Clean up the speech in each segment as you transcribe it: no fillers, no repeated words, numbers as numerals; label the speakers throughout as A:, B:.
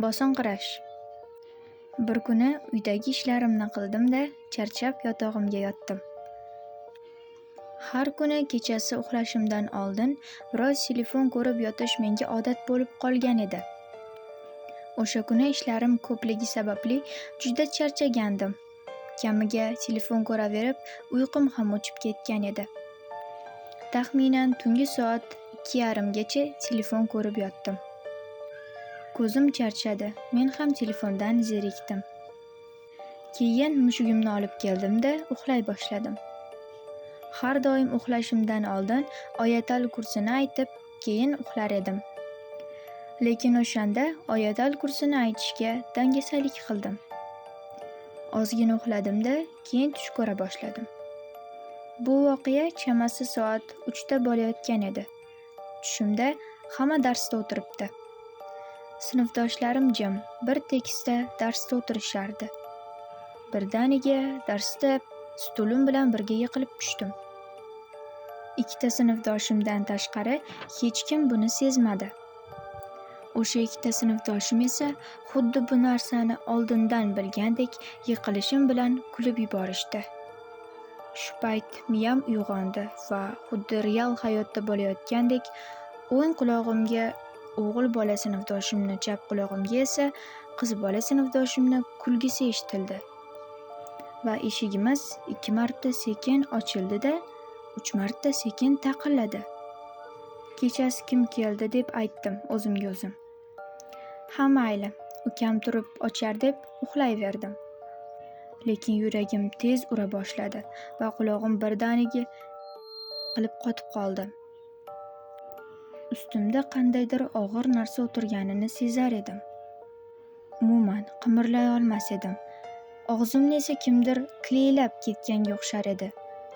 A: Bosinqirash. Bir kuni uydagi ishlarimni qildim-da, charchab yotog'imga yotdim. Har kuni kechasi uxlashimdan oldin biroz telefon ko'rib yotish menga odat bo'lib qolgan edi. O'sha kuni ishlarim ko'pligi sababli juda charchagandim. Kamiga telefon ko'raverib, uyqum ham o'chib ketgan edi. Taxminan tungi soat 2:30 gacha telefon ko'rib yotdim. Ko'zim charchadi, men ham telefondan zerikdim. Keyin mushugimni olib keldim-da, uxlay boshladim. Har doim uxlashimdan oldin Oyatal kursini aytib, keyin uxlar edim. Lekin o'shanda Oyatal kursini aytishga dangasalik qildim. Ozgina uxladim-da, keyin tush ko'ra boshladim. Bu voqea chamasi soat 3 da bo'layotgan edi. Tushimda hamma darsda o'tiribdi. Sinfdoshlarim jim, bir tekisda darsda o'tirishardi. Birdaniga darsda stulim bilan birga yiqilib tushdim. Ikkita sinfdoshimdan tashqari hech kim buni sezmadi. O'sha ikkita sinfdoshim esa xuddi bu narsani oldindan bilgandek yiqilishim bilan kulib yuborishdi. Shu payt miyam uyg'ondi va xuddi real hayotda bo'layotgandek o'ng qulog'imga o'g'il bola sinfdoshimni, chap qulog'imga esa qiz bola sinfdoshimni kulgisi eshitildi. Va eshigimiz 2 marta sekin ochildi-da, 3 marta sekin taqilladi. Kechasi kim keldi deb aytdim o'zimga o'zim. Ha mayli, ukam turib ochar deb uxlayverdim. Lekin yuragim tez ura boshladi va qulog'im birdaniga qilib qotib qoldi. Ustimda qandaydir og'ir narsa o'tirganini sezar edim. Umuman qimirlay olmas edim. Og'zimni esa kimdir kleylab ketganga o'xshar edi.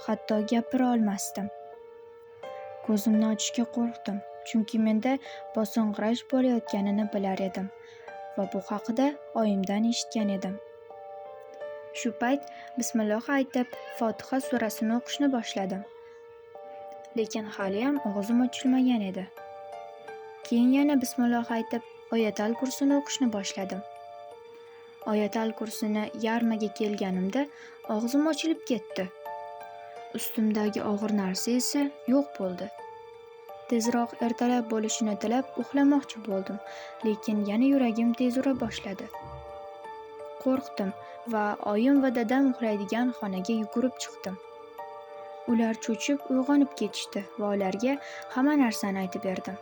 A: Hatto gapira olmasdim. Ko'zimni ochishga qo'rqdim, chunki menda bosinqirash bo'layotganini bilar edim va bu haqida oyimdan eshitgan edim. Shu payt bismilloh aytib, Fotiha surasini o'qishni boshladim. Lekin haliyam og'zim ochilmagan edi. Keyin yana bismilloh aytib, Oyatal kursini o'qishni boshladim. Oyatal kursini yarmiga kelganimda og'zim ochilib ketdi. Ustimdagi og'ir narsa esa yo'q bo'ldi. Tezroq ertalab bo'lishini tilab uxlamoqchi bo'ldim, lekin yana yuragim tez ura boshladi. Qo'rqdim va oyim va dadam uxlaydigan xonaga yugurib chiqdim. Ular cho'chib uyg'onib ketishdi va ularga hamma narsani aytib berdim.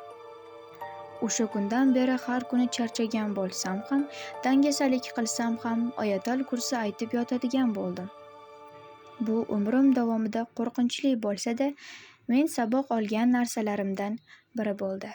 A: O'sha kundan beri har kuni charchagan bo'lsam ham, dangasalik qilsam ham Oyatal kursi aytib yotadigan bo'ldim. Bu umrim davomida qo'rqinchli bo'lsa-da, men saboq olgan narsalarimdan biri bo'ldi.